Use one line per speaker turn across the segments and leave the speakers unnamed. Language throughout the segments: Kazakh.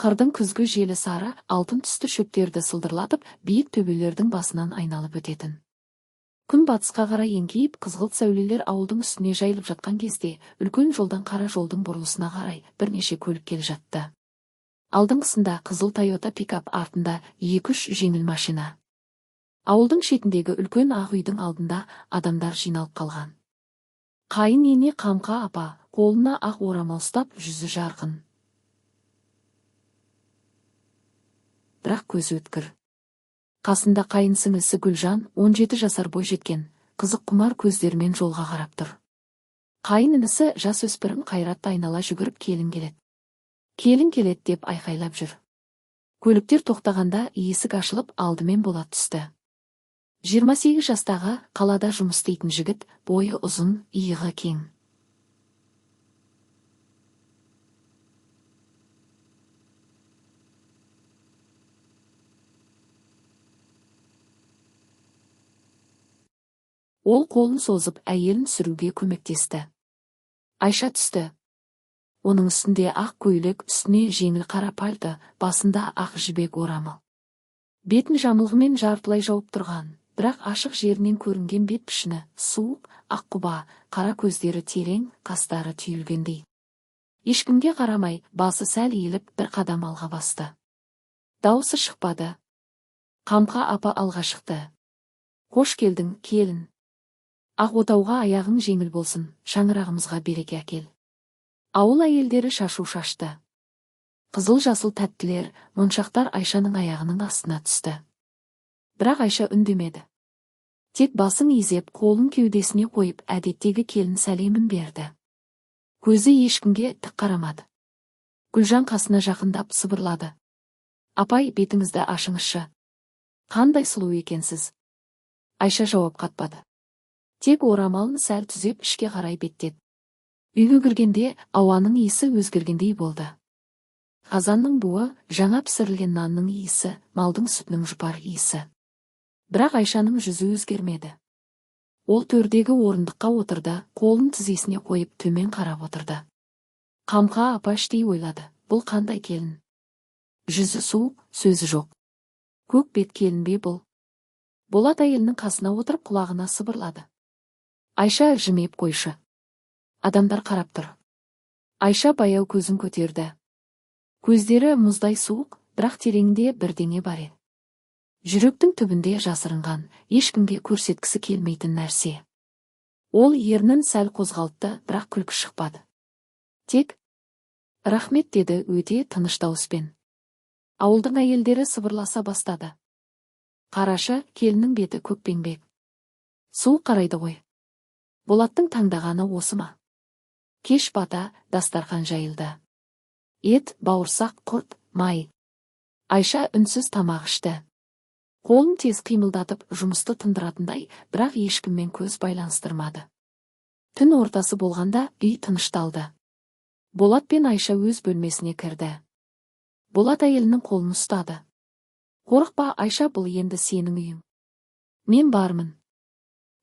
Қырдың күзгі желі сары, алтын түсті шөптерді сылдырлатып, биік төбелердің басынан айналып өтетін. Күн батысқа қарай еңкейіп, қызғылт сәулелер ауылдың үстіне жайылып жатқан кезде, үлкен жолдан қара жолдың бұрылысына қарай бірнеше көлік келе жатты. Алдыңғысында қызыл Тойота пикап, артында екі-үш жеңіл машина. Ауылдың шетіндегі үлкен ақ үйдің алдында адамдар жиналып қалған. Қайын ене Қамқа апа қолына ақ орамал ұстап, жүзі жарқын, бірақ көзі өткір. Қасында қайын сіңлісі Гүлжан, 17 жасар бойжеткен, қызық құмар көздерімен жолға қарап тұр. Қайын інісі жас өспірім Қайрат айнала жүгіріп, "Келін келеді! Келін келеді!" деп айқайлап жүр. Көліктер тоқтағанда есік ашылып, алдымен Болат түсті. 28 жастағы, қалада жұмыс істейтін жігіт, бойы ұзын, иығы кең. Ол қолын созып, әйелін түсіруге көмектесті. Айша түсті. Оның үстінде ақ көйлек, үстіне жеңіл қара пальто, басында ақ жібек орамал. Бетін жамылғымен жартылай жауып тұрған, бірақ ашық жерінен көрінген бет пішіні суық, аққұба, қара көздері терең, қастары түйілгендей. Ешкімге қарамай, басы сәл иіліп, бір қадам алға басты. Даусы шықпады. Қамқа апа алға шықты. "Қош келдің, келін! Ақ отауға аяғың жеңіл болсын, шаңырағымызға береке әкел." Ауыл әйелдері шашу шашты. Қызыл, жасыл тәттілер, моншақтар Айшаның аяғының астына түсті. Бірақ Айша үндемеді. Тек басын изеп, қолын кеудесіне қойып, әдеттегі келін сәлемін берді. Көзі ешкімге тік қарамады. Гүлжан қасына жақындап сыбырлады: "Апай, бетіңізді ашыңызшы. Қандай сұлу екенсіз!" Айша жауап қатпады. Тек орамалын сәл түзеп, ішке қарай беттеді. Үйге кіргенде ауаның иісі өзгергендей болды. Қазанның буы, жаңа пісірілген нанның иісі, малдың сүтінің жұпар иісі. Бірақ Айшаның жүзі өзгермеді. Ол төрдегі орындыққа отырды, қолын тізесіне қойып, төмен қарап отырды. Қамқа апа іштей ойлады: "Бұл қандай келін? Жүзі суық, сөзі жоқ. Көк бет келін бе бұл?" Болат әйелінің қасына отырып, құлағына сыбырлады: "Айша, жымиып қойшы. Адамдар қарап тұр." Айша баяу көзін көтерді. Көздері мұздай суық, бірақ тереңде бірдеңе бар еді. Жүректің түбінде жасырынған, ешкімге көрсеткісі келмейтін нәрсе. Ол ернін сәл қозғалтты, бірақ күлкі шықпады. Тек "Рахмет" деді өте тыныш дауыспен. Ауылдың әйелдері сыбырласа бастады: "Қарашы, келіннің беті көкпеңбек. Суық қарайды ғой. Болаттың таңдағаны осы ма?" Кеш бата дастархан жайылды. Ет, бауырсақ, құрт, май. Айша үнсіз тамақ ішті. Қолын тез қимылдатып, жұмысты тындыратындай, бірақ ешкіммен көз байланыстырмады. Түн ортасы болғанда үй тынышталды. Болат пен Айша өз бөлмесіне кірді. Болат әйелінің қолын ұстады. "Қорықпа, Айша, бұл енді сенің үйің. Мен бармын."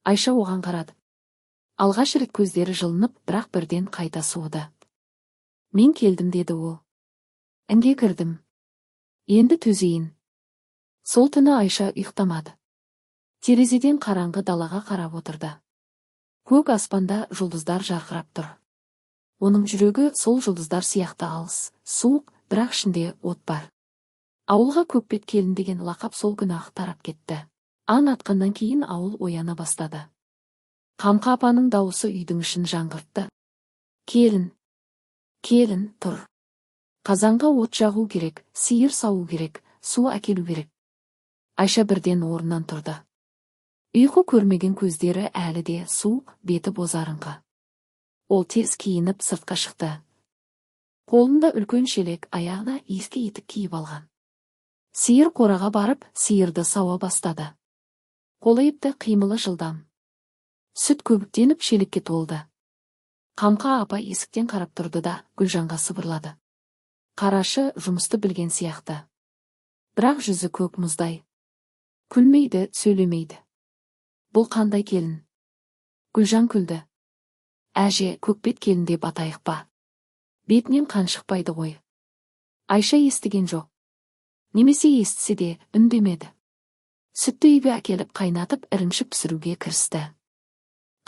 Айша оған қарады. Алғаш рет көздері жылынып, бірақ бірден қайта суыды. "Мен келдім", – деді ол. "Інге кірдім. Енді төзейін." Сол түні Айша ұйықтамады. Терезеден қараңғы далаға қарап отырды. Көк аспанда жұлдыздар жарқырап тұр. Оның жүрегі сол жұлдыздар сияқты алыс, суық, бірақ ішінде от бар. Ауылға Көкбет келін деген лақап сол күні-ақ тарап кетті. Аң атқаннан кейін ауыл ояна бастады. Қамқа апаның дауысы үйдің ішін жаңғыртты: "Келін, келін, тұр. Қазанға от жағу керек, сиыр сауу керек, су әкелу керек." Айша бірден орнынан тұрды. Ұйқы көрмеген көздері әлі де суық, беті бозарыңқы. Ол тез киініп, сыртқа шықты. Қолында үлкен шелек, аяғына ескі етік киіп алған. Сиыр қораға барып, сиырды сауа бастады. Қолы епті, қимылы жылдам. Сүт көбіктеніп, шелекке толды. Қамқа апа есіктен қарап тұрды да, Гүлжанға сыбырлады: "Қарашы, жұмысты білген сияқты. Бірақ жүзі көк мұздай. Күлмейді, сөйлемейді. Бұл қандай келін?" Гүлжан күлді: "Әже, Көкбет келін деп атайық па? Бетінен қан шықпайды ғой." Айша естіген жоқ. Немесе естісе де үндемеді. Сүтті үйге әкеліп қайнатып, ірімшік пісіруге кірісті.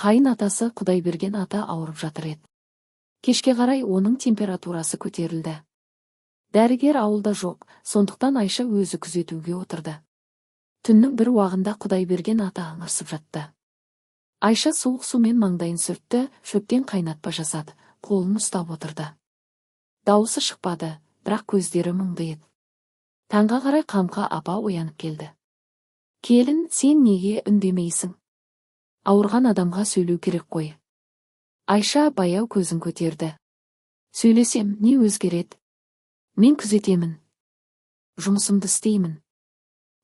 Қайын атасы Құдайберген ата ауырып жатыр еді. Кешке қарай оның температурасы көтерілді. Дәрігер ауылда жоқ, сондықтан Айша өзі күзетуге отырды. Түннің бір уағында Құдайберген ата ыңырсып жатты. Айша суық сумен маңдайын сүртті, шөптен қайнатпа жасады, қолын ұстап отырды. Дауысы шықпады, бірақ көздері мұңды еді. Таңға қарай Қамқа апа оянып келді. «Келін, сен неге үндемейсің? Ауырған адамға сөйлеу керек қой». Айша баяу көзін көтерді. «Сөйлесем, не өзгереді? Мен күзетемін. Жұмысымды істеймін».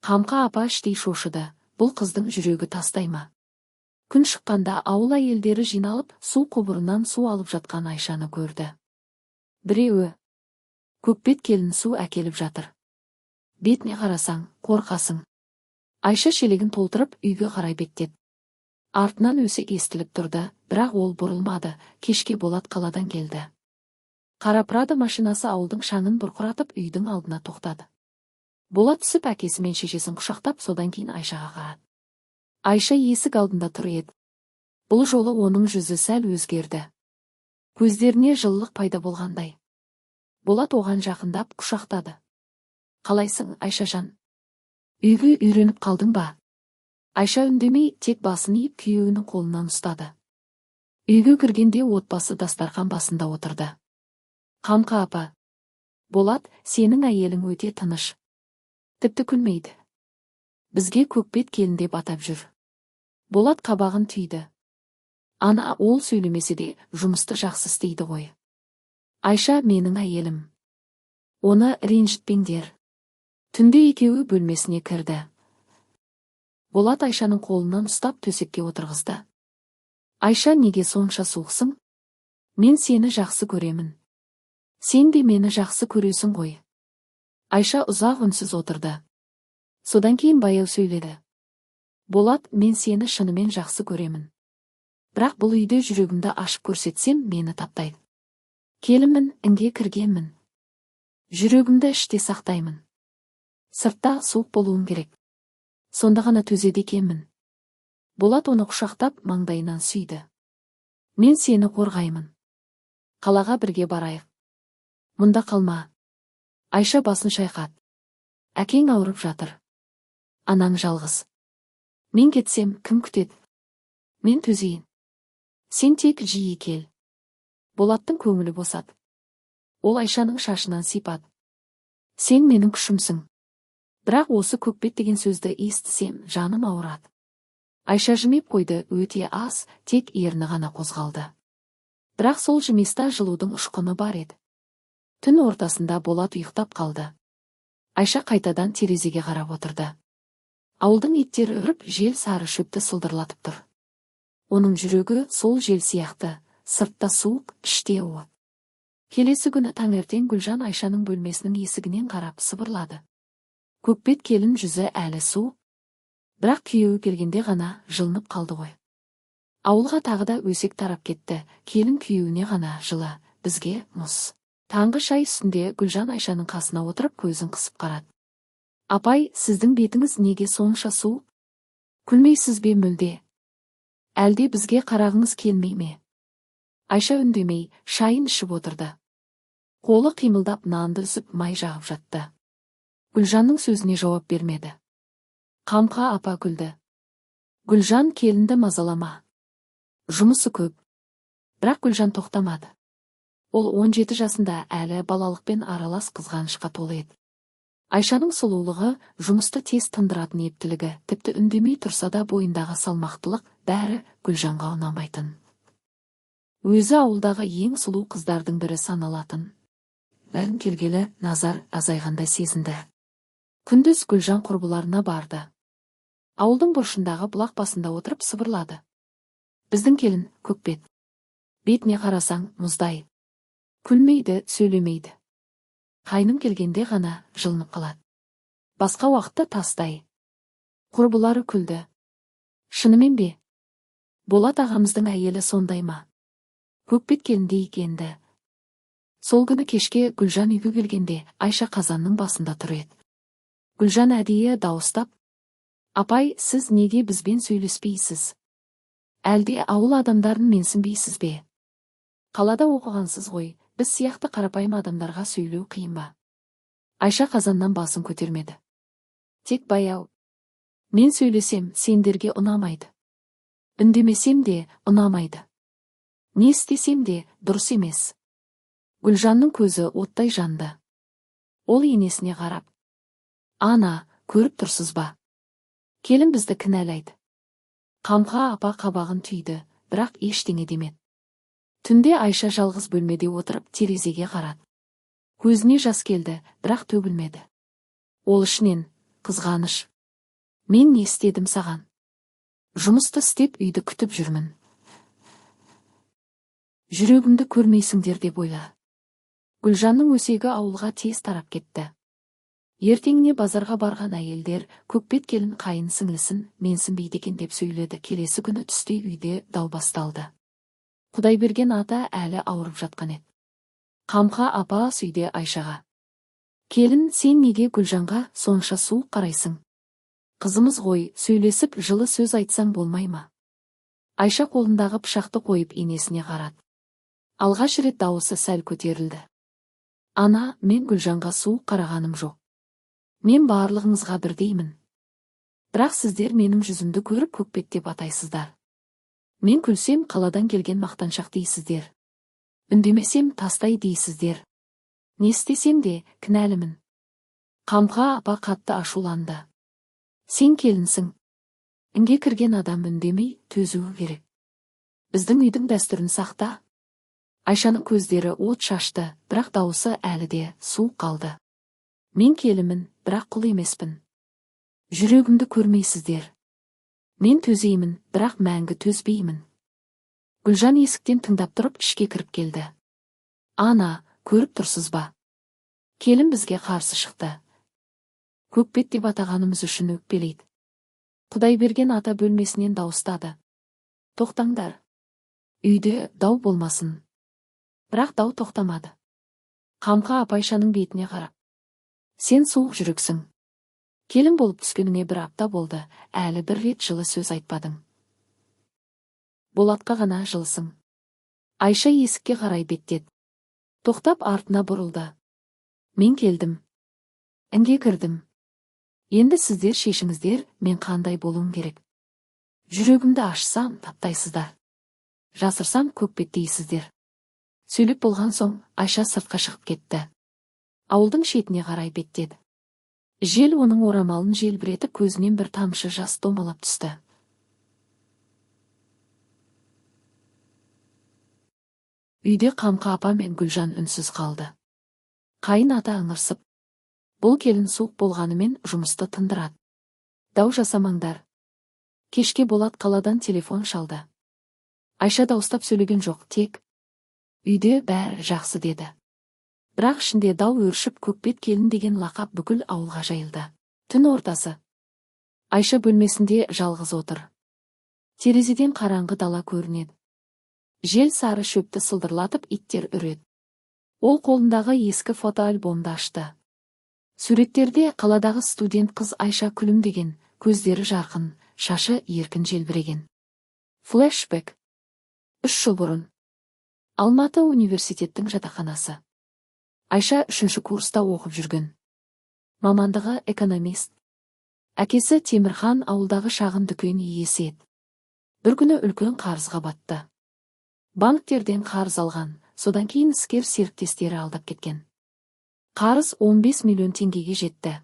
Қамқа апа іштей шошыды. Бұл қыздың жүрегі тастай ма? Күн шыққанда ауыл әйелдері жиналып, су құбырынан су алып жатқан Айшаны көрді. Біреуі: «Көкбет келін су әкеліп жатыр. Бетіне қарасаң, қорқасың». Айша шелегін толтырып, үйге қарай беттеді. Артынан өсек естіліп тұрды, бірақ ол бұрылмады. Кешке Болат қаладан келді. Қара Прадо машинасы ауылдың шаңын бұрқыратып, үйдің алдына тоқтады. Болат түсіп, әкесі мен шешесін құшақтап, содан кейін Айшаға қарады. Айша есік алдында тұр еді. Бұл жолы оның жүзі сәл өзгерді. Көздеріне жылылық пайда болғандай. Болат оған жақындап, құшақтады. «Қалайсың, Айшажан? Үйге үйреніп қалдың ба?» Айша үндемей, тек басын иіп, күйеуінің қолынан ұстады. Үйге кіргенде отбасы дастархан басында отырды. Қамқа апа: «Болат, сенің әйелің өте тыныш. Тіпті күлмейді. Бізге Көкбет келін деп атап жүр». Болат қабағын түйді. «Ана, ол сөйлемесе де, жұмысты жақсы істейді ғой. Айша менің әйелім. Оны ренжітпеңдер». Түнде екеуі бөлмесіне кірді. Болат Айшаның қолынан ұстап, төсекке отырғызды. «Айша, неге сонша суықсың? Мен сені жақсы көремін. Сен де мені жақсы көресің ғой». Айша ұзақ үнсіз отырды. Содан кейін баяу сөйледі. «Болат, мен сені шынымен жақсы көремін. Бірақ бұл үйде жүрегімді ашып көрсетсем, мені таптайды. Келінмін, інге кіргенмін. Жүрегімді іште сақтаймын. Сыртта суық болуым керек. Сонда ғана төзеді екенмін». Болат оны құшақтап, маңдайынан сүйді. «Мен сені қорғаймын. Қалаға бірге барайық. Мұнда қалма». Айша басын шайқады. «Әкең ауырып жатыр. Анаң жалғыз. Мен кетсем, кім күтеді? Мен төзейін. Сен тек жиі кел». Болаттың көңілі босады. Ол Айшаның шашынан сипады. «Сен менің күшімсің. Бірақ осы көкбет деген сөзді естісем, жаным ауырады». Айша жымиып қойды, өте аз, тек ерні ғана қозғалды. Бірақ сол жымиыста жылудың ұшқыны бар еді. Түн ортасында Болат ұйықтап қалды. Айша қайтадан терезеге қарап отырды. Ауылдың иттері үріп, жел сары шөпті сылдырлатып тұр. Оның жүрегі сол жел сияқты, сыртта суық, іште от. Келесі күні таңертең Гүлжан Айшаның бөлмесінің есігінен қарап сыбырлады: «Көкбет келін жүзі әлі суық. Бірақ күйеуі келгенде ғана жылынып қалды ғой». Ауылға тағы да өсек тарап кетті: келін күйеуіне ғана жылы, бізге мұз. Таңғы шай үстінде Гүлжан Айшаның қасына отырып, көзін қысып қарады. «Апай, сіздің бетіңіз неге сонша суық? Күлмейсіз бе мүлде? Әлде бізге қарағыңыз келмей ме?» Айша үндемей, шайын ішіп отырды. Қолы қимылдап, нанды үзіп, май жағып жатты. Гүлжанның сөзіне жауап бермеді. Қамқа апа күлді. «Гүлжан, келінді мазалама. Жұмысы көп». Бірақ Гүлжан тоқтамады. Ол 17 жасында әлі балалықпен аралас қызғанышқа толы еді. Айшаның сұлулығы, жұмысты тез тындыратын ептілігі, тіпті үндемей тұрса да бойындағы салмақтылық, бәрі Гүлжанға ұнамайтын. Өзі ауылдағы ең сұлу қыздардың бірі саналатын. Бәрін келгелі назар азайғандай сезінді. Күндіз Гүлжан құрбыларына барды. Ауылдың бұрышындағы бұлақ басында отырып сыбырлады. «Біздің келін көкбет. Бетіне қарасаң, мұздай. Күлмейді, сөйлемейді. Қайным келгенде ғана жылынып қалады. Басқа уақытта тастай». Құрбылары күлді. «Шынымен бе? Болат ағамыздың әйелі сондай ма? Көкбет келіндей екен-ді». Сол күні кешке Гүлжан үйге келгенде Айша қазанның басында тұр еді. Гүлжан әдейі дауыстап: «Апай, сіз неге бізбен сөйлеспейсіз? Әлде ауыл адамдарын менсінбейсіз бе? Қалада оқығансыз ғой, біз сияқты қарапайым адамдарға сөйлеу қиын ба?» Айша қазаннан басын көтермеді. Тек баяу: «Мен сөйлесем, сендерге ұнамайды. Үндемесем де ұнамайды. Не істесем де дұрыс емес». Гүлжанның көзі оттай жанды. Ол енесіне қарап: «Ана, көріп тұрсыз ба? Келін бізді кінәлайды». Қамқа апа қабағын түйді, бірақ ештеңе демеді. Түнде Айша жалғыз бөлмеде отырып терезеге қарады. Көзіне жас келді, бірақ төгілмеді. Ол ішінен: «Қызғаныш. Мен не істедім саған? Жұмысты істеп, үйді күтіп жүрмін. Жүрегімді көрмейсіңдер», – деп ойла. Гүлжанның өсегі ауылға тез тарап кетті. Ертеңіне базарға барған әйелдер көкбет келін қайын сіңлісін менсінбейді екен деп сөйледі. Келесі күні түсте үйде дау басталды. Құдайберген ата әлі ауырып жатқан еді. Қамқа апа ас үйде Айшаға: «Келін, сен неге Гүлжанға сонша суық қарайсың? Қызымыз ғой, сөйлесіп, жылы сөз айтсаң болмай ма?» Айша қолындағы пышақты қойып, енесіне қарады. Алғаш рет дауысы сәл көтерілді: «Ана, мен Гүлжанға суық қарағаным жоқ. Мен барлығыңызға бірдеймін. Бірақ сіздер менің жүзімді көріп, көкбет деп атайсыздар. Мен күлсем, қаладан келген мақтаншақ дейсіздер. Үндемесем, тастай дейсіздер. Не істесем де кінәлімін». Қамқа апа қатты ашуланды: «Сен келінсің. Інге кірген адам үндемей төзуі керек. Біздің үйдің дәстүрін сақта». Айшаның көздері от шашты, бірақ дауысы әлі де суық қалды: «Мен келінмін, бірақ құл емеспін. Жүрегімді көрмейсіздер. Мен төзеймін, бірақ мәңгі төзбеймін». Гүлжан есіктен тыңдап тұрып, ішке кіріп келді: «Ана, көріп тұрсыз ба? Келін бізге қарсы шықты. Көкбет деп атағанымыз үшін өкпелейді». Құдайберген ата бөлмесінен дауыстады: «Тоқтаңдар! Үйде дау болмасын». Бірақ дау тоқтамады. Қамқа апа Айшаның бетіне қарап: «Сен суық жүрексің. Келін болып түскеніңе бір апта болды, әлі бір рет жылы сөз айтпадың. Болатқа ғана жылысың». Айша есікке қарай беттеді. Тоқтап, артына бұрылды: «Мен келдім. Інге кірдім. Енді сіздер шешіңіздер, мен қандай болуым керек? Жүрегімді ашсам, таптайсыздар. Жасырсам, көкбет дейсіздер». Сөйлеп болған соң Айша сыртқа шығып кетті. Ауылдың шетіне қарай беттеді. Жел оның орамалын желбіретіп, көзінен бір тамшы жас домалап түсті. Үйде Қамқа апа мен Гүлжан үнсіз қалды. Қайын ата ыңырсып: «Бұл келін суық болғанымен жұмысты тындырады. Дау жасамаңдар». Кешке Болат қаладан телефон шалды. Айша дауыстап сөйлеген жоқ, тек: «Үйде бәрі жақсы», – деді. Бірақ ішінде дау өршіп, көкбет келін деген лақап бүкіл ауылға жайылды. Түн ортасы. Айша бөлмесінде жалғыз отыр. Терезеден қараңғы дала көрінеді. Жел сары шөпті сылдырлатып, иттер үреді. Ол қолындағы ескі фотоальбомды ашты. Суреттерде қаладағы студент қыз Айша күлімдеген, көздері жарқын, шашы еркін желбіреген. Флешбек. 3 жыл бұрын. Алматы, университеттің жатақханасы. Айша үшінші курста оқып жүрген. Мамандығы экономист. Әкесі Темірхан ауылдағы шағын дүкен иесі еді. Бір күні үлкен қарызға батты. Банктерден қарыз алған, содан кейін іскер серіктестері алдап кеткен. Қарыз 15 миллион теңгеге жетті.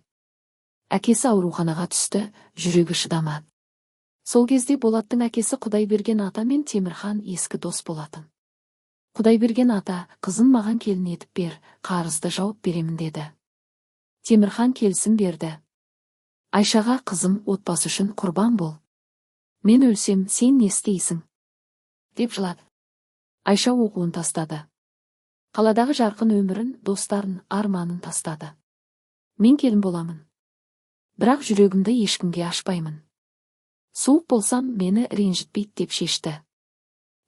Әкесі ауруханаға түсті, жүрегі шыдамады. Сол кезде Болаттың әкесі Құдайберген ата мен Темірхан ескі дос болатын. Құдайберген ата: «Қызын маған келін етіп бер, қарызды жауып беремін», – деді. Темірхан келісім берді. Айшаға: «Қызым, отбасы үшін құрбан бол. Мен өлсем, сен не істейсің?» – деп жылады. Айша оқуын тастады. Қаладағы жарқын өмірін, достарын, арманын тастады. «Мен келін боламын. Бірақ жүрегімді ешкімге ашпаймын. Суық болсам, мені ренжітпейді», – деп шешті.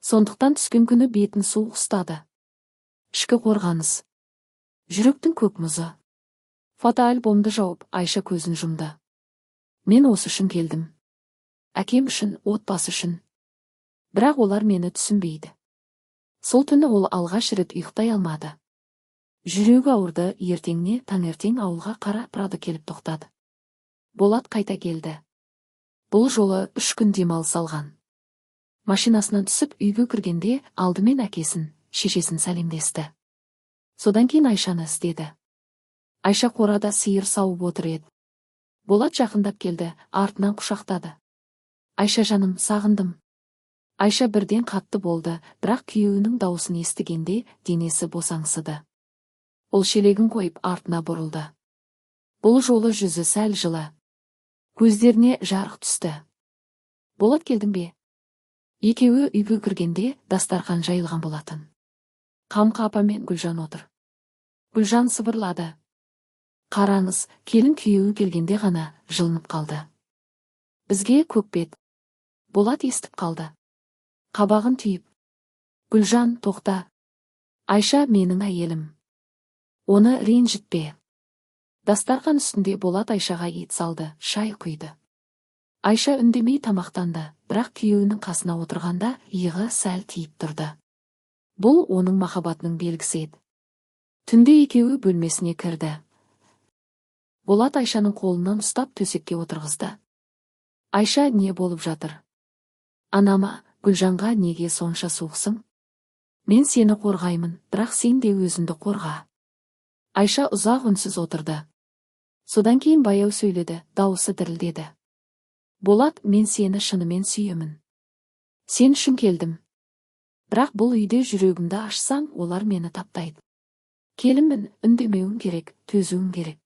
Сондықтан түскен күні бетін суық ұстады. Ішкі қорғаныс. Жүректің көк мұзы. Фотоальбомды жауып, Айша көзін жұмды. Мен осы үшін келдім. Әкем үшін, отбасы үшін. Бірақ олар мені түсінбейді. Сол түні ол алғаш рет ұйықтай алмады. Жүрегі ауырды. Ертеңіне таңертең ауылға қара Прадо келіп тоқтады. Болат қайта келді. Бұл жолы 3 күн демалыс алған. Машинасынан түсіп, үйге кіргенде алдымен әкесін, шешесін сәлемдесті. Содан кейін Айшаны іздеді. Айша қорада сиыр сауып отыр еді. Болат жақындап келді, артынан құшақтады. «Айша, жаным, сағындым». Айша бірден қатты болды, бірақ күйеуінің даусын естігенде денесі босаңсыды. Ол шелегін қойып, артына бұрылды. Бұл жолы жүзі сәл жылы. Көздеріне жарық түсті. «Болат, келдің бе?» Екеуі үйге кіргенде дастархан жайылған болатын. Қамқа апа мен Гүлжан отыр. Гүлжан сыбырлады: «Қараңыз, келін күйеуі келгенде ғана жылынып қалды. Бізге көкбет». Болат естіп қалды. Қабағын түйіп: «Гүлжан, тоқта. Айша менің әйелім. Оны ренжітпе». Дастархан үстінде Болат Айшаға ет салды, шай құйды. Айша үндемей тамақтанды, бірақ күйеуінің қасына отырғанда иығы сәл тиіп тұрды. Бұл оның махаббатының белгісі еді. Түнде екеуі бөлмесіне кірді. Болат Айшаның қолынан ұстап, төсекке отырғызды. «Айша, не болып жатыр? Анама, Гүлжанға неге сонша суықсың? Мен сені қорғаймын, бірақ сен де өзіңді қорға». Айша ұзақ үнсіз отырды. Содан кейін баяу сөйледі, дауысы дірілдеді: «Болат, мен сені шынымен сүйемін. Сен үшін келдім. Бірақ бұл үйде жүрегімді ашсам, олар мені таптайды. Келінмін, үндемеуім керек, төзуім керек.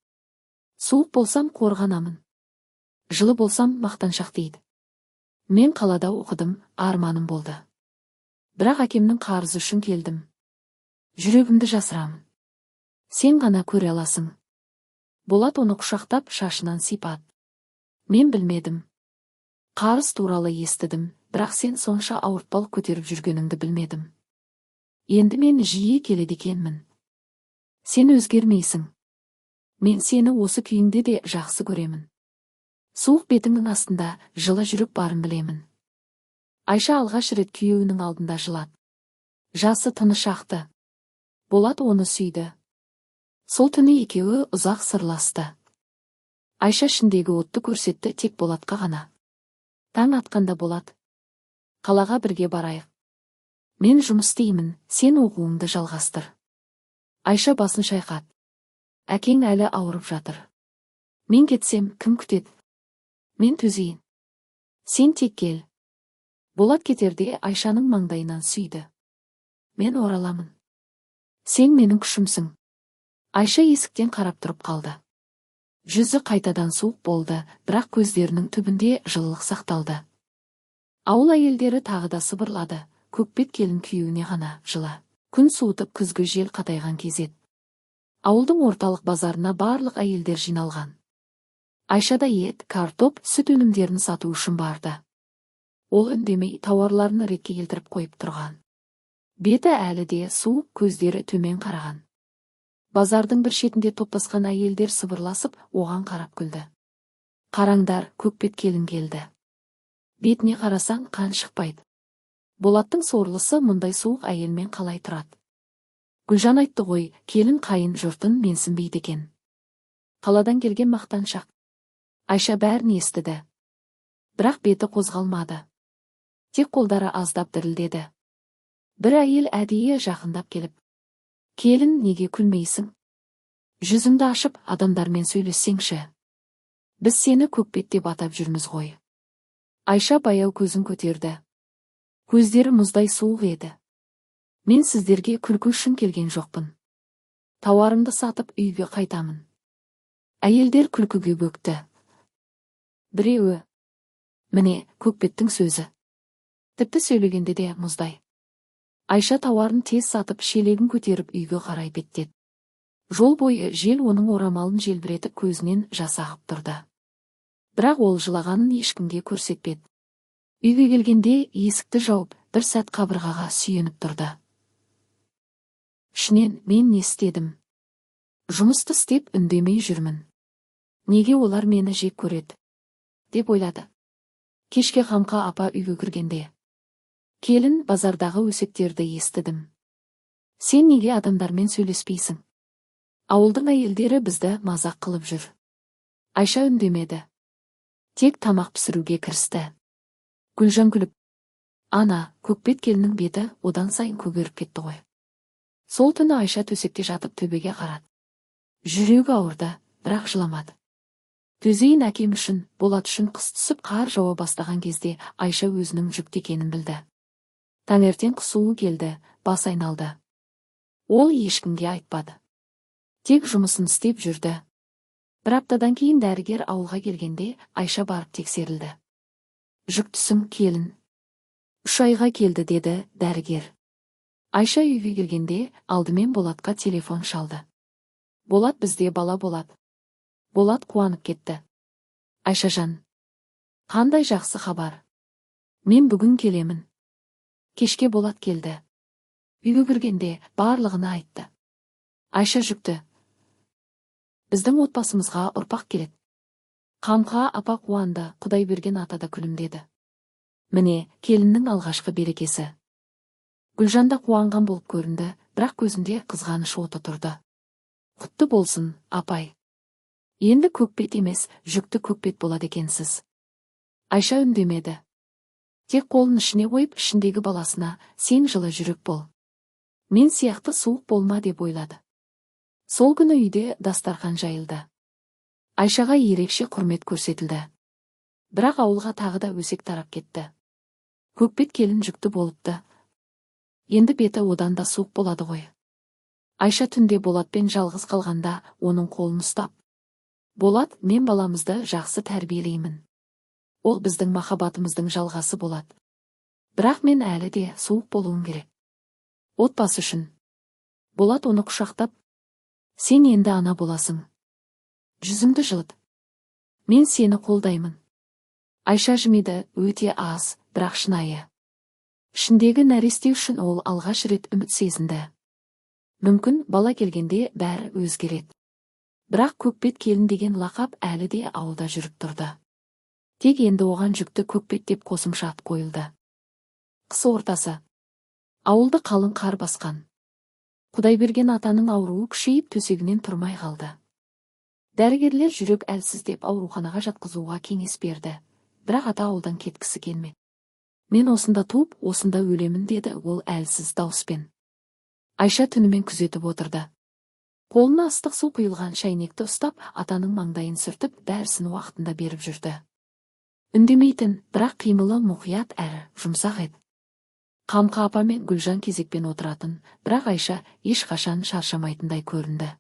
Суық болсам, қорғанамын. Жылы болсам, мақтаншақ дейді. Мен қалада оқыдым, арманым болды. Бірақ әкемнің қарызы үшін келдім. Жүрегімді жасырамын. Сен ғана көре аласың». Болат оны құшақтап, шашынан сипады. «Мен білмедім. Қарыз туралы естідім, бірақ сен сонша ауыртпалық көтеріп жүргеніңді білмедім. Енді мен жиі келеді екенмін. Сен өзгермейсің. Мен сені осы күйіңде де жақсы көремін. Суық бетіңнің астында жылы жүрек барын білемін». Айша алғаш рет күйеуінің алдында жылады. Жасы тыныш ақты. Болат оны сүйді. Сол түні екеуі ұзақ сырласты. Айша ішіндегі отты көрсетті тек Болатқа ғана. Таң атқанда Болат: «Қалаға бірге барайық. Мен жұмыс істеймін, сен оқуыңды жалғастыр». Айша басын шайқады. «Әкең әлі ауырып жатыр. Мен кетсем, кім күтеді? Мен төзейін. Сен тек кел». Болат кетерде Айшаның маңдайынан сүйді. «Мен ораламын. Сен менің күшімсің». Айша есіктен қарап тұрып қалды. Жүзі қайтадан суық болды, бірақ көздерінің түбінде жылылық сақталды. Ауыл әйелдері тағы да сыбырлады: «Көкбет келін күйеуіне ғана жылы». Күн суытып, күзгі жел қатайған кез еді. Ауылдың орталық базарына барлық әйелдер жиналған. Айша да ет, картоп, сүт өнімдерін сату үшін барды. Ол үндемей, тауарларын ретке келтіріп қойып тұрған. Беті әлі де суық, көздері төмен қараған. Базардың бір шетінде топтасқан әйелдер сыбырласып, оған қарап күлді. «Қараңдар, көкбет келін келді. Бетіне қарасаң, қан шықпайды. Болаттың сорлысы мұндай суық әйелмен қалай тұрады? Гүлжан айтты ғой, келін қайын жұртын менсінбейді екен. Қаладан келген мақтаншақ». Айша бәрін естіді. Бірақ беті қозғалмады. Тек қолдары аздап дірілдеді. Бір әйел әдейі жақындап келіп: «Келін, неге күлмейсің? Жүзіңді ашып, адамдармен сөйлессеңші. Біз сені көкбет деп атап жүрміз ғой». Айша баяу көзін көтерді. Көздері мұздай суық еді. «Мен сіздерге күлкі үшін келген жоқпын. Тауарымды сатып, үйге қайтамын». Әйелдер күлкіге бөкті. Біреуі: «Міне, көкбеттің сөзі. Тіпті сөйлегенде де мұздай». Айша тауарын тез сатып, шелегін көтеріп, үйге қарай беттеді. Жол бойы жел оның орамалын желбіретіп, көзінен жас ағып тұрды. Бірақ ол жылағанын ешкімге көрсетпеді. Үйге келгенде есікті жауып, бір сәт қабырғаға сүйеніп тұрды. Ішінен: «Мен не істедім?» Жұмысты істеп, үндемей жүрмін. Неге олар мені жек көреді?» деп ойлады. Кешке Қамқа апа үйге кіргенде: «Келін, базардағы өсектерді естідім. Сен неге адамдармен сөйлеспейсің? Ауылдың әйелдері бізді мазақ қылып жүр». Айша үндемеді. Тек тамақ пісіруге кірісті. Гүлжан күліп: «Ана, көкбет келіннің беті одан сайын көгеріп кетті ғой». Сол түні Айша төсекте жатып төбеге қарады. Жүрегі ауырды, бірақ жыламады. Төзейін әкем үшін, Болат үшін. Қыс түсіп, қар жауа бастаған кезде Айша өзінің жүкті екенін білді. Таңертең құсуы келді, бас айналды. Ол ешкімге айтпады. Тек жұмысын істеп жүрді. Бір аптадан кейін дәрігер ауылға келгенде Айша барып тексерілді. «Жүктісің, келін. 3 айға келді», – деді дәрігер. Айша үйге келгенде алдымен Болатқа телефон шалды. «Болат, бізде бала болады!» Болат қуанып кетті. «Айшажан, қандай жақсы хабар! Мен бүгін келемін». Кешке Болат келді. Үйге кіргенде барлығына айтты: «Айша жүкті. Біздің отбасымызға ұрпақ келеді». Қамқа апа қуанды, Құдай берген ата да күлімдеді: «Міне, келіннің алғашқы берекесі». Гүлжан да қуанған болып көрінді, бірақ көзінде қызғаныш оты тұрды. «Құтты болсын, апай! Енді көкбет емес, жүкті көкбет болады екенсіз». Айша үндемеді. Тек қолын ішіне қойып, ішіндегі баласына: «Сен жылы жүрек бол. Мен сияқты суық болма», – деп ойлады. Сол күні үйде дастархан жайылды. Айшаға ерекше құрмет көрсетілді. Бірақ ауылға тағы да өсек тарап кетті: «Көкбет келін жүкті болыпты. Енді беті одан да суық болады ғой». Айша түнде Болатпен жалғыз қалғанда оның қолын ұстап: «Болат, мен баламызды жақсы тәрбиелеймін. Ол біздің махаббатымыздың жалғасы болады. Бірақ мен әлі де суық болуым керек. Отбасы үшін». Болат оны құшақтап: «Сен енді ана боласың. Жүзіңді жылыт. Мен сені қолдаймын». Айша жымиды, өте аз, бірақ шынайы. Ішіндегі нәресте үшін ол алғаш рет үміт сезінді. Мүмкін, бала келгенде бәрі өзгереді. Бірақ көкбет келін деген лақап әлі де ауылда жүріп тұрды. Тек енді оған жүкті көкбет деп қосымша ат қойылды. Қыс ортасы. Ауылды қалың қар басқан. Құдайберген атаның ауруы күшейіп, төсегінен тұрмай қалды. Дәрігерлер жүрек әлсіз деп ауруханаға жатқызуға кеңес берді. Бірақ ата ауылдан кеткісі келмеді. «Мен осында туып, осында өлемін», – деді ол әлсіз дауыспен. Айша түнімен күзетіп отырды. Қолына ыстық су құйылған шәйнекті ұстап, атаның маңдайын сүртіп, дәрісін уақытында беріп жүрді. Үндемейтін, бірақ қимылы мұқият әрі жұмсақ еді. Қамқа апа мен Гүлжан кезекпен отыратын, бірақ Айша ешқашан шаршамайтындай көрінді.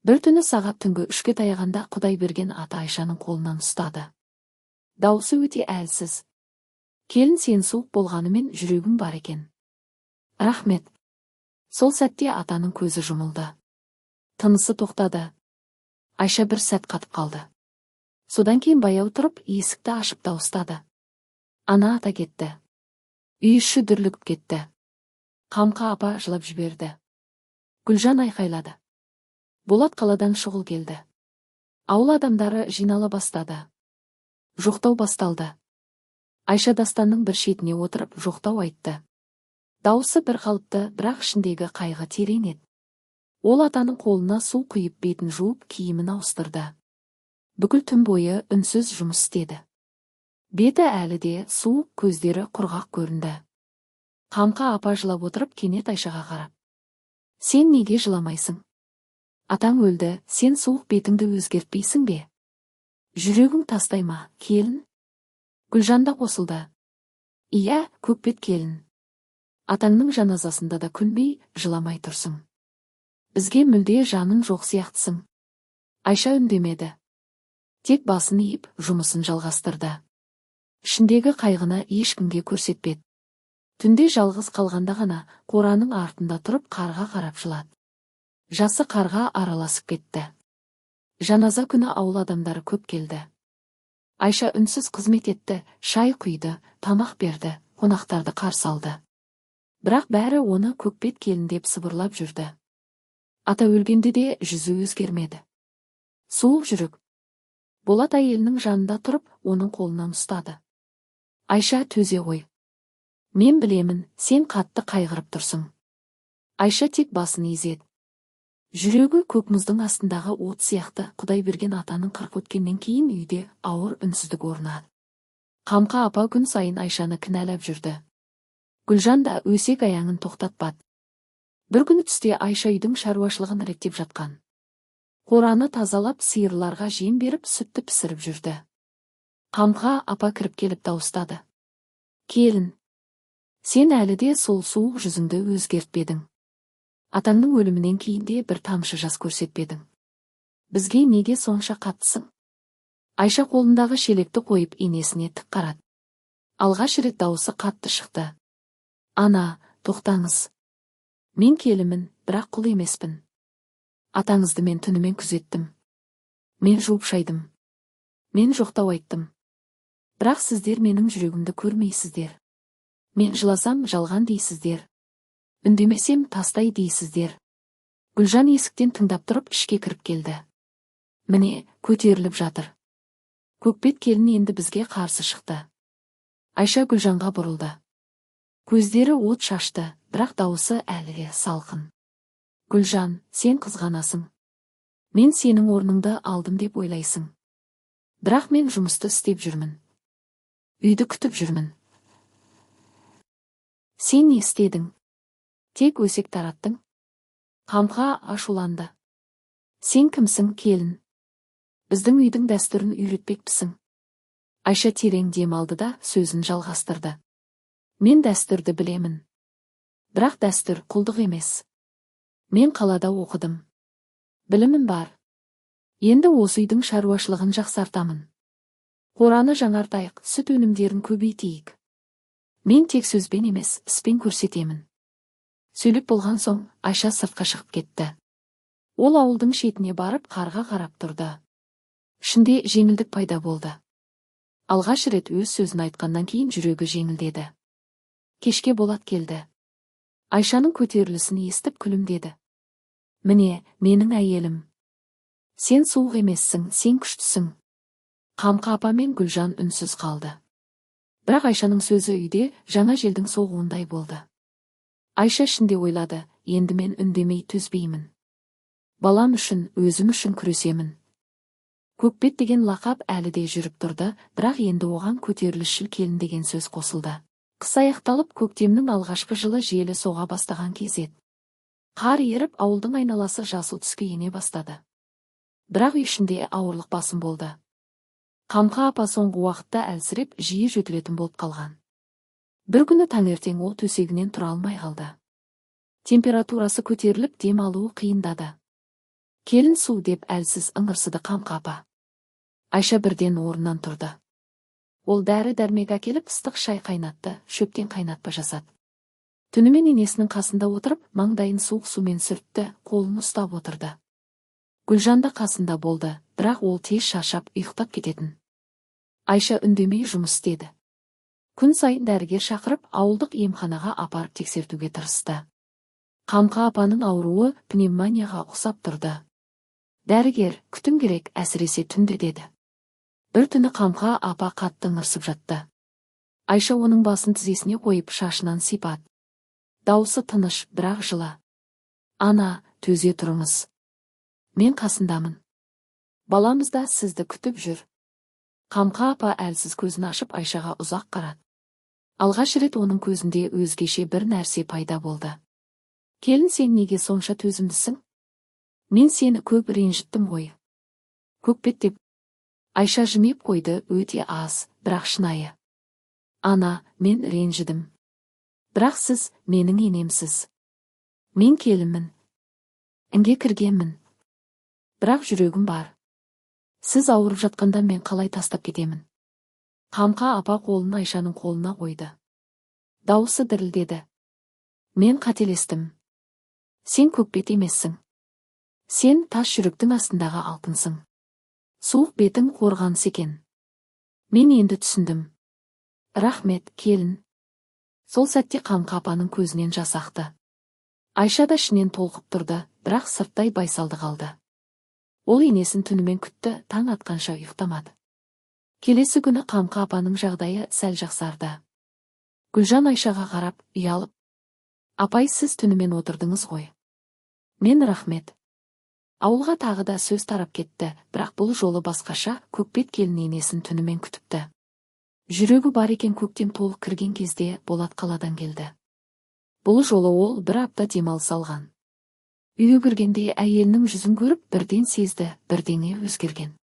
Бір түні сағат түнгі 3-ке таяғанда Құдайберген ата Айшаның қолынан ұстады. Даусы өте әлсіз: «Келін, сен суық болғанымен жүрегің бар екен. Рахмет». Сол сәтте атаның көзі жұмылды. Тынысы тоқтады. Айша бір сәт қатып қалды. Содан кейін баяу тұрып, есікті ашып дауыстады: «Ана, ата кетті». Үй іші дүрлігіп кетті. Қамқа апа жылап жіберді. Гүлжан айқайлады. Болат қаладан шұғыл келді. Ауыл адамдары жинала бастады. Жоқтау басталды. Айша дастанның бір шетіне отырып, жоқтау айтты. Дауысы бір қалыпты, бірақ ішіндегі қайғы терең еді. Ол атаның қолына су құйып, бетін жуып, киімін ауыстырды. Бүкіл түн бойы үнсіз жұмыс істеді. Беті әлі де суық, көздері құрғақ көрінді. Қамқа апа жылап отырып, кенет Айшаға қарап: «Сен неге жыламайсың? Атаң өлді, сен суық бетіңді өзгертпейсің бе? Жүрегің тастай ма, келін?» Гүлжан да қосылды: «Иә, көкбет келін. Атаңның жаназасында да күлмей, жыламай тұрсың. Бізге мүлде жаның жоқ сияқтысың». Айша үндемеді. Тек басын иіп, жұмысын жалғастырды. Ішіндегі қайғыны ешкімге көрсетпеді. Түнде жалғыз қалғанда ғана қораның артында тұрып, қарға қарап жылады. Жасы қарға араласып кетті. Жаназа күні ауыл адамдары көп келді. Айша үнсіз қызмет етті, шай құйды, тамақ берді, қонақтарды қарсы алды. Бірақ бәрі оны көкбет келін деп сыбырлап жүрді. Ата өлгенде де жүзі өзгермеді. Суық жүрек. Болат әйелінің жанында тұрып, оның қолынан ұстады. Айша, төзе ғой. Мен білемін, сен қатты қайғырып тұрсың. Айша тек басын изеді. Жүрегі көк мұздың астындағы от сияқты. Құдай берген атаның 40 өткеннен кейін үйде ауыр үнсіздік орнады. Қамқа апа күн сайын Айшаны кінәлап жүрді. Гүлжан да өсек аяңын тоқтатпады. Бір күні түсте Айша үйдің шаруашылығын реттеп жатқан. Қораны тазалап, сиырларға жем беріп, сүтті пісіріп жүрді. Қамқа апа кіріп келіп дауыстады. Келін, сен әлі де сол суық жүзіңді өзгертпедің. Атаңның өлімінен кейін де бір тамшы жас көрсетпедің. Бізге неге сонша қаттысың? Айша қолындағы шелекті қойып, енесіне тік қарады. Алғаш рет дауысы қатты шықты. Ана, тоқтаңыз. Мен келінмін, бірақ құл емеспін. Атаңызды мен түнімен күзеттім. Мен жуып шайдым. Мен жоқтау айттым. Бірақ сіздер менің жүрегімді көрмейсіздер. Мен жыласам, жалған дейсіздер. Үндемесем, тастай дейсіздер. Гүлжан есіктен тыңдап тұрып, ішке кіріп келді. Міне, көтеріліп жатыр. Көкбет келін енді бізге қарсы шықты. Айша Гүлжанға бұрылды. Көздері от шашты, бірақ дауысы әлі де салқын. Гүлжан, сен қызғанасың. Мен сенің орныңды алдым деп ойлайсың. Бірақ мен жұмысты істеп жүрмін. Үйді күтіп жүрмін. Сен не істедің? Тек өсек тараттың. Қамқа ашуланды. Сен кімсің, келін? Біздің үйдің дәстүрін үйретпекпісің. Айша терең дем алды да, сөзін жалғастырды. Мен дәстүрді білемін. Бірақ дәстүр құлдық емес. Мен қалада оқыдым. Білімім бар. Енді осы үйдің шаруашылығын жақсартамын. Қораны жаңартайық, сүт өнімдерін көбейтейік. Мен тек сөзбен емес, іспен көрсетемін. Сөйлеп болған соң, Айша сыртқа шығып кетті. Ол ауылдың шетіне барып, қарға қарап тұрды. Ішінде жеңілдік пайда болды. Алғаш рет өз сөзін айтқаннан кейін жүрегі жеңілдеді. Кешке Болат келді. Айшаның көтерілісін естіп күлімдеді. Міне, менің әйелім. Сен суық емессің, сен күштісің. Қамқа апа мен Гүлжан үнсіз қалды. Бірақ Айшаның сөзі үйде жаңа желдің соғуындай болды. Айша ішінде ойлады, енді мен үндемей төзбеймін. Балам үшін, өзім үшін күресемін. Көкбет деген лақап әлі де жүріп тұрды, бірақ енді оған көтерілісшіл келін деген сөз қосылды. Қыс аяқталып, көктемнің алғашқы жылы желі соға бастаған кез еді. Қар еріп, ауылдың айналасы жасыл түске ене бастады. Бірақ үй ішінде ауырлық басым болды. Қамқа апа соңғы уақытта әлсіреп, жиі жөтелетін болып қалған. Бір күні таңертең ол төсегінен тұра алмай қалды. Температурасы көтеріліп, дем алуы қиындады. Келін, су, деп әлсіз ыңырсыды Қамқа апа. Айша бірден орнынан тұрды. Ол дәрі-дәрмек әкеліп, ыстық шай қайнатты, шөптен қайнатпа жасады. Түнімен енесінің қасында отырып, маңдайын суық сумен сүртті, қолын ұстап отырды. Гүлжан да қасында болды, бірақ ол тез шаршап ұйықтап кететін. Айша үндемей жұмыс істеді. Күн сайын дәрігер шақырып, ауылдық емханаға апарып тексертуге тырысты. Қамқа апаның ауруы пневмонияға ұқсап тұрды. Дәрігер, күтім керек, әсіресе түнде, деді. Бір түні Қамқа апа қатты ыңырсып жатты. Айша оның басын тізесіне қойып, шашынан сипады. Даусы тыныш, бірақ жылы. Ана, төзе тұрыңыз. Мен қасындамын. Баламыз да сізді күтіп жүр. Қамқа апа әлсіз көзін ашып, Айшаға ұзақ қарады. Алғаш рет оның көзінде өзгеше бір нәрсе пайда болды. Келін, сен неге сонша төзімдісің? Мен сені көп ренжіттім ғой. Көкбет деп. Айша жымиып қойды, өте аз, бірақ шынайы. Ана, мен ренжідім. Бірақ сіз менің енемсіз. Мен келінмін. Інге кіргенмін. Бірақ жүрегім бар. Сіз ауырып жатқанда мен қалай тастап кетемін? Қамқа апа қолын Айшаның қолына қойды. Дауысы дірілдеді. Мен қателестім. Сен көкбет емессің. Сен тас жүректің астындағы алтынсың. Суық бетің қорғаныс екен. Мен енді түсіндім. Рахмет, келін. Сол сәтте Қамқа апаның көзінен жас ақты. Айша да ішінен толқып тұрды, Бірақ сырттай байсалды қалды. Ол енесін түнімен күтті, таң атқанша ұйықтамады. Келесі күні Қамқа апаның жағдайы сәл жақсарды. Гүлжан Айшаға қарап, ұялып: «Апай, сіз түнімен отырдыңыз ғой. Мен рахмет». Ауылға тағы да сөз тарап кетті, бірақ бұл жолы басқаша: Көкбет келін енесін түнімен күтіпті. Жүрегі бар екен. Көктем толық кірген кезде Болат қаладан келді. Бұл жолы ол бір апта демалыс алған. Үйге кіргенде әйелінің жүзін көріп, бірден сезді: бірдеңе өзгерген.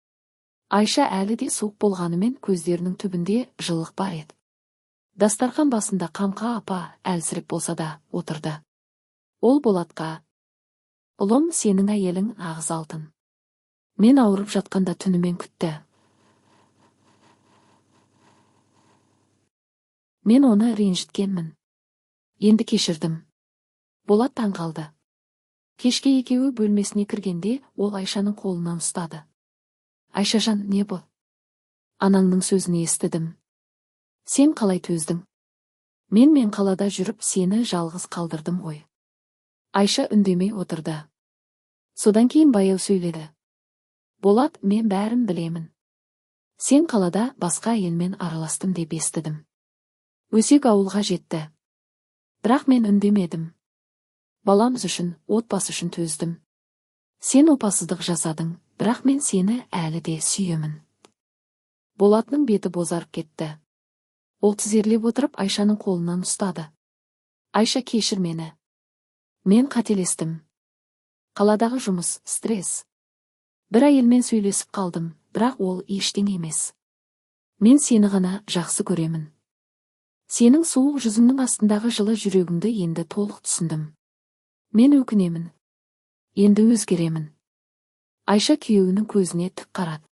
Айша әлі де суық болғанымен, көздерінің түбінде жылылық бар еді. Дастархан басында Қамқа апа әлсіреп болса да отырды. Ол Болатқа: «Ұлым, сенің әйелің нағыз алтын. Мен ауырып жатқанда түнімен күтті. Мен оны ренжіткенмін. Енді кешірдім». Болат таң қалды. Кешке екеуі бөлмесіне кіргенде, ол Айшаның қолынан ұстады. «Айшажан, не бұл? Анаңның сөзін естідім. Сен қалай төздің? Мен қалада жүріп, сені жалғыз қалдырдым ғой». Айша үндемей отырды. Содан кейін баяу сөйледі: «Болат, мен бәрін білемін. Сен қалада басқа әйелмен араластым деп естідім. Өсек ауылға жетті. Бірақ мен үндемедім. Баламыз үшін, отбасы үшін төздім. Сен опасыздық жасадың, бірақ мен сені әлі де сүйемін». Болатның беті бозарып кетті. Ол тізерлеп отырып, Айшаның қолынан ұстады. «Айша, кешір мені. Мен қателестім. Қаладағы жұмыс, стресс. Бір әйелмен сөйлесіп қалдым, бірақ ол ештеңе емес. Мен сені ғана жақсы көремін. Сенің суық жүзіңнің астындағы жылы жүрегіңді енді толық түсіндім. Мен өкінемін. Енді өзгеремін». Айша күйеуінің көзіне тік қарады.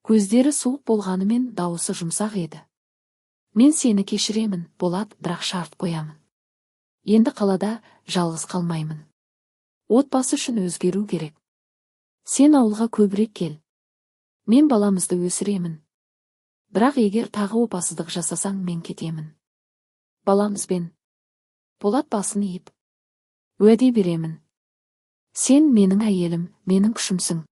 Көздері суық болғанымен, дауысы жұмсақ еді. «Мен сені кешіремін, Болат, бірақ шарт қоямын. Енді қалада жалғыз қалмаймын. Отбасы үшін өзгеру керек. Сен ауылға көбірек кел. Мен баламызды өсіремін. Бірақ егер тағы опасыздық жасасаң, мен кетемін. Баламызбен». Болат басын иіп: «Уәде беремін. Сен менің әйелім, менің күшімсің.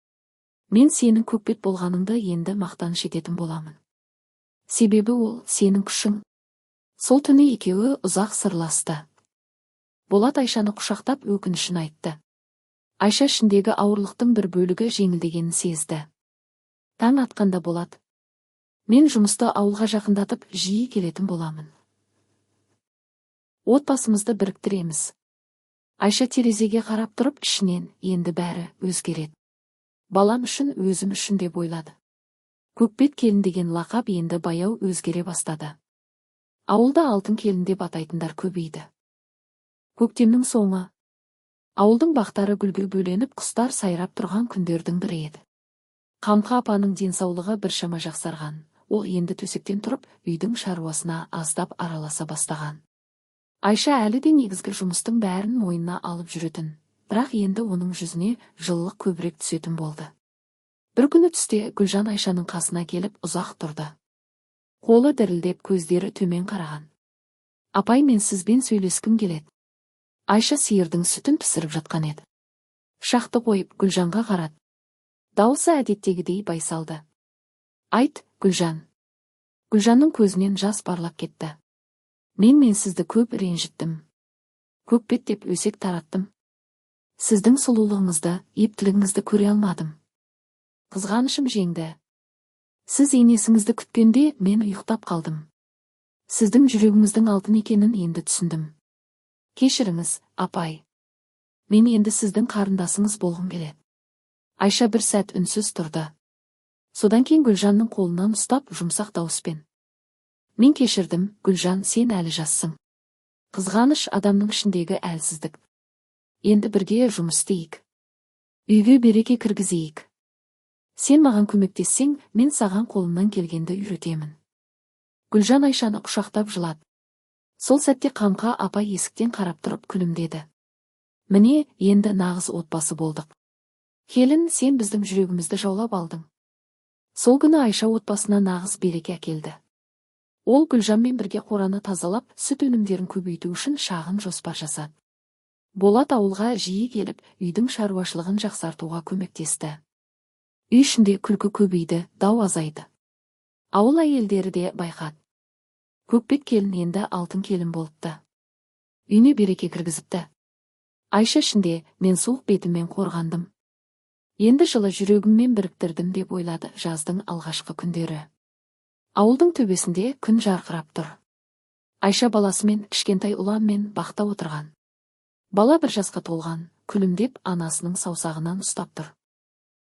Мен сенің көкбет болғаныңды енді мақтаныш ететін боламын. Себебі ол сенің күшің». Сол түні екеуі ұзақ сырласты. Болат Айшаны құшақтап, өкінішін айтты. Айша ішіндегі ауырлықтың бір бөлігі жеңілдегенін сезді. Таң атқанда Болат: «Мен жұмысты ауылға жақындатып, жиі келетін боламын. Отбасымызды біріктіреміз». Айша терезеге қарап тұрып, ішінен: «Енді бәрі өзгереді. Балам үшін, өзім үшін», – деп ойлады. Көкбет келін деген лақап енді баяу өзгере бастады. Ауылда алтын келін деп атайтындар көбейді. Көктемнің соңы. Ауылдың бақтары гүлге бөленіп, құстар сайрап тұрған күндердің бірі еді. Қамқа апаның денсаулығы біршама жақсарған. Ол енді төсектен тұрып, үйдің шаруасына аздап араласа бастаған. Айша әлі де негізгі жұмыстың бәрін мойнына алып жүретін, бірақ енді оның жүзіне жылылық көбірек түсетін болды. Бір күні түсте Гүлжан Айшаның қасына келіп, ұзақ тұрды. Қолы дірілдеп, көздері төмен қараған. «Апай, мен сізбен сөйлескім келеді». Айша сиырдың сүтін пісіріп жатқан еді. Пышақты қойып, Гүлжанға қарады. Даусы әдеттегідей байсалды. «Айт, Гүлжан». Гүлжанның көзінен жас парлап кетті. Мен сізді көп ренжіттім. Көкбет деп өсек тараттым. Сіздің сұлулығыңызды, ептілігіңізді көре алмадым. Қызғанышым жеңді. Сіз енесіңізді күткенде, мен ұйықтап қалдым. Сіздің жүрегіңіздің алтын екенін енді түсіндім. Кешіріңіз, апай. Мен енді сіздің қарындасыңыз болғым келеді». Айша бір сәт үнсіз тұрды. Содан кейін Гүлжанның қолынан ұстап, жұмсақ дауыспен: «Мен кешірдім, Гүлжан, сен әлі жассың. Қызғаныш – адамның ішіндегі әлсіздік. Енді бірге жұмыс істейік. Үйге береке кіргізейік. Сен маған көмектессең, мен саған қолымнан келгенді үйретемін». Гүлжан Айшаны құшақтап жылады. Сол сәтте Қамқа апа есіктен қарап тұрып күлімдеді. «Міне, енді нағыз отбасы болдық. Келін, сен біздің жүрегімізді жаулап алдың». Сол күні Айша отбасына нағыз береке әкелді. Ол Гүлжанмен бірге қораны тазалап, сүт өнімдерін көбейту үшін шағын жоспар жасады. Болат ауылға жиі келіп, үйдің шаруашылығын жақсартуға көмектесті. Үй ішінде күлкі көбейді, дау азайды. Ауыл әйелдері де байқады. Көкбет келін енді алтын келін болыпты. Үйіне береке кіргізіпті. Айша ішінде: «Мен суық бетіммен қорғандым. Енді жылы жүрегіммен біріктірдім», – деп ойлады. Жаздың алғашқы күндері. Ауылдың төбесінде күн жарқырап тұр. Айша баласымен, кішкентай Ұланмен бақта отырған. Бала 1 жасқа толған, күлімдеп анасының саусағынан ұстап тұр.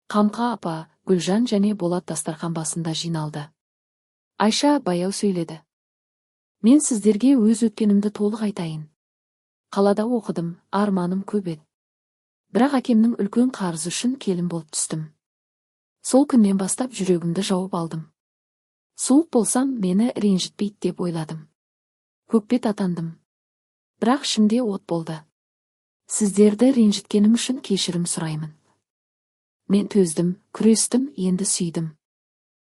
Қамқа апа, Гүлжан және Болат дастархан басында жиналды. Айша баяу сөйледі: «Мен сіздерге өз өткенімді толық айтайын. Қалада оқыдым, арманым көп еді. Бірақ әкемнің үлкен қарызы үшін келін болып түстім. Сол күннен бастап жүрегімді жауып алдым. Суық болсам, мені ренжітпейді деп ойладым. Көкбет атандым. Бірақ ішімде от болды. Сіздерді ренжіткенім үшін кешірім сұраймын. Мен төздім, күрестім, енді сүйдім».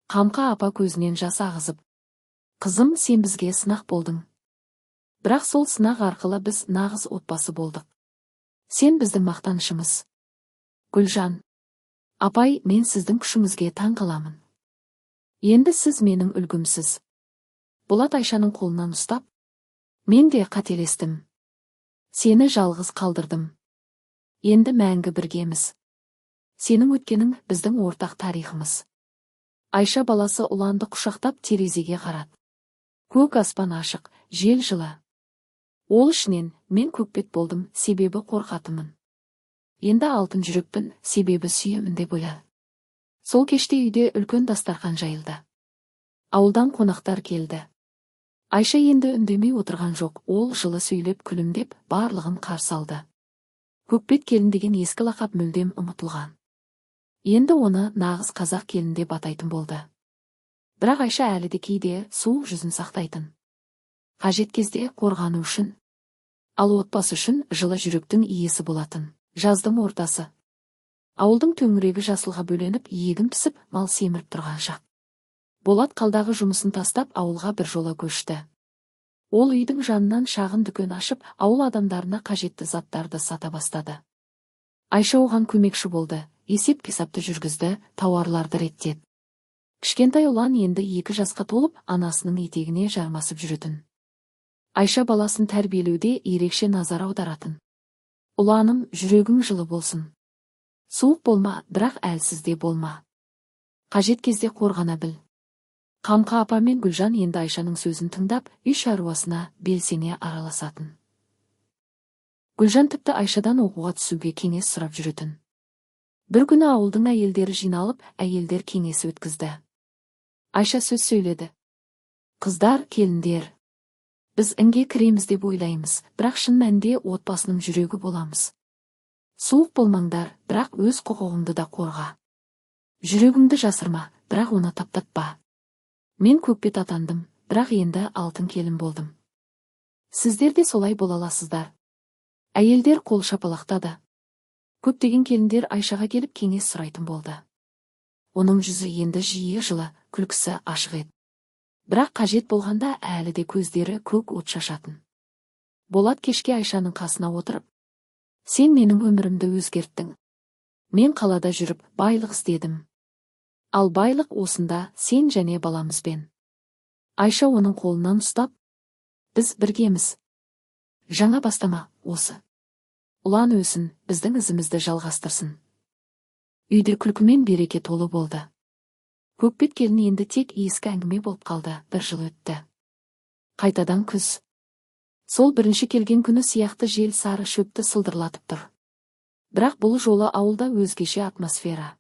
Қамқа апа көзінен жас ағызып: «Қызым, сен бізге сынақ болдың. Бірақ сол сынақ арқылы біз нағыз отбасы болдық. Сен біздің мақтанышымыз». Гүлжан: «Апай, мен сіздің күшіңізге таң қаламын. Енді сіз менің үлгімсіз». Болат Айшаның қолынан ұстап: «Мен де қателестім. Сені жалғыз қалдырдым. Енді мәңгі біргеміз. Сенің өткенің – біздің ортақ тарихымыз». Айша баласы Ұланды құшақтап, терезеге қарады. Көк аспан ашық, жел жылы. Ол ішінен: «Мен көкбет болдым, себебі қорқатынмын. Енді алтын жүрекпін, себебі сүйемін», – деп ойлады. Сол кеште үйде үлкен дастархан жайылды. Ауылдан қонақтар келді. Айша енді үндемей отырған жоқ, ол жылы сөйлеп, күлімдеп, барлығын қарсы алды. Көкбет келін деген ескі лақап мүлдем ұмытылған. Енді оны нағыз қазақ келін деп атайтын болды. Бірақ Айша әлі де кейде суық жүзін сақтайтын. Қажет кезде қорғану үшін. Ал отбасы үшін жылы жүректің иесі болатын. Жаздың ортасы. Ауылдың төңірегі жасылға бөленіп, егін пісіп, мал семіріп тұрған шақ. Болат қаладағы жұмысын тастап, ауылға бір жола көшті. Ол үйдің жанынан шағын дүкен ашып, ауыл адамдарына қажетті заттарды сата бастады. Айша оған көмекші болды, есеп-қисапты жүргізді, тауарларды реттеді. Кішкентай Ұлан енді 2 жасқа толып, анасының етегіне жармасып жүретін. Айша баласын тәрбиелеуде ерекше назар аударатын. «Ұланым, жүрегің жылы болсын. Суық болма, бірақ әлсіз де болма. Қажет кезде қорғана біл». Қамқа апа мен Гүлжан енді Айшаның сөзін тыңдап, үй шаруасына белсене араласатын. Гүлжан тіпті Айшадан оқуға түсуге кеңес сұрап жүретін. Бір күні ауылдың әйелдері жиналып, әйелдер кеңесі өткізді. Айша сөз сөйледі: «Қыздар, келіндер, біз інге кіреміз деп ойлаймыз, бірақ шын мәнінде отбасының жүрегі боламыз. Суық болмаңдар, бірақ өз құқығыңды да қорға. Жүрегіңді жасырма, бірақ оны таптатпа. Мен көкбет атандым, бірақ енді алтын келін болдым. Сіздер де солай бола аласыздар». Әйелдер қол шапалақтады. Көптеген келіндер Айшаға келіп, кеңес сұрайтын болды. Оның жүзі енді жиі жылы, күлкісі ашық еді. Бірақ қажет болғанда әлі де көздері көк от шашатын. Болат кешке Айшаның қасына отырып: «Сен менің өмірімді өзгерттің. Мен қалада жүріп байлық іздедім. Ал байлық осында, сен және баламызбен». Айша оның қолынан ұстап: «Біз біргеміз. Жаңа бастама осы. Ұлан өсін, біздің ізімізді жалғастырсын». Үйде күлкі мен береке толы болды. Көкбет келін енді тек ескі әңгіме болып қалды. Бір жыл өтті. Қайтадан күз. Сол бірінші келген күні сияқты жел сары шөпті сылдырлатып тұр. Бірақ бұл жолы ауылда өзгеше атмосфера.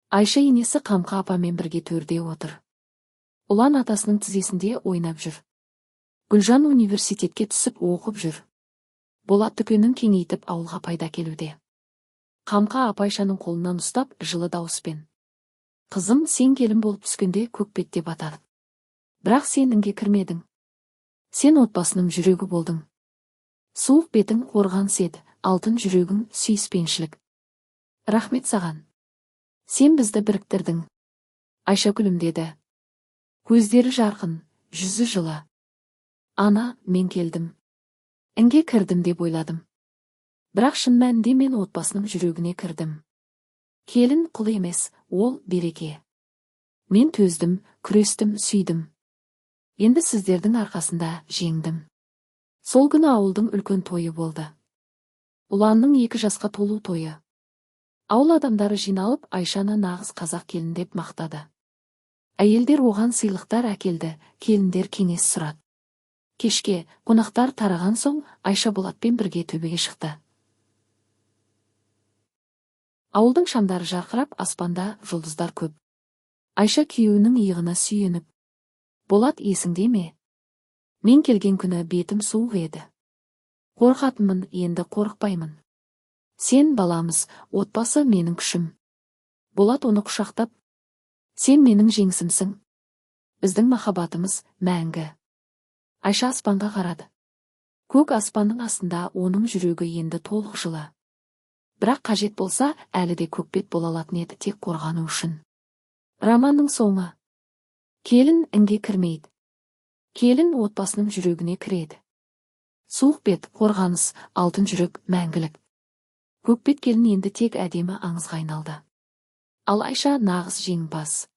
Айша енесі Қамқа апамен бірге төрде отыр. Ұлан атасының тізесінде ойнап жүр. Гүлжан университетке түсіп, оқып жүр. Болат дүкенін кеңейтіп, ауылға пайда келуде. Қамқа апа Айшаның қолынан ұстап, жылы дауыспен: «Қызым, сен келін болып түскенде көкбет деп атады. Бірақ сен інге кірмедің. Сен отбасының жүрегі болдың. Суық бетің қорғаныс еді, алтын жүрегің сүйіспеншілік. Рахмет саған. Сен бізді біріктірдің». Айша күлімдеді. Көздері жарқын, жүзі жылы. «Ана, мен келдім. Інге кірдім деп ойладым. Бірақ шын мәнінде мен отбасының жүрегіне кірдім. Келін құл емес, ол береке. Мен төздім, күрестім, сүйдім. Енді сіздердің арқасында жеңдім. Сол күні ауылдың үлкен тойы болды. Ұланның 2 жасқа толу тойы. Ауыл адамдары жиналып, Айшаны нағыз қазақ келін деп мақтады. Әйелдер оған сыйлықтар әкелді, келіндер кеңес сұрады. Кешке, қонақтар тараған соң, Айша Болатпен бірге төбеге шықты. Ауылдың шамдары жарқырап, аспанда жұлдыздар көп. Айша күйеуінің иығына сүйеніп: «Болат, есіңде ме? Мен келген күні бетім суық еді. Қорқатынмын, енді қорықпаймын. Сен, баламыз, отбасы менің күшім». Болат оны құшақтап: «Сен менің жеңісімсің. Біздің махаббатымыз мәңгі». Айша аспанға қарады. Көк аспанның астында оның жүрегі енді толық жылы. Бірақ қажет болса, әлі де көкбет бола алатын еді, тек қорғану үшін. Романның соңы. Келін інге кірмейді. Келін отбасының жүрегіне кіреді. Суық бет – қорғаныс, алтын жүрек – мәңгілік. Көкбет келін енді тек әдемі аңызға айналды. Ал Айша нағыз жеңімпаз.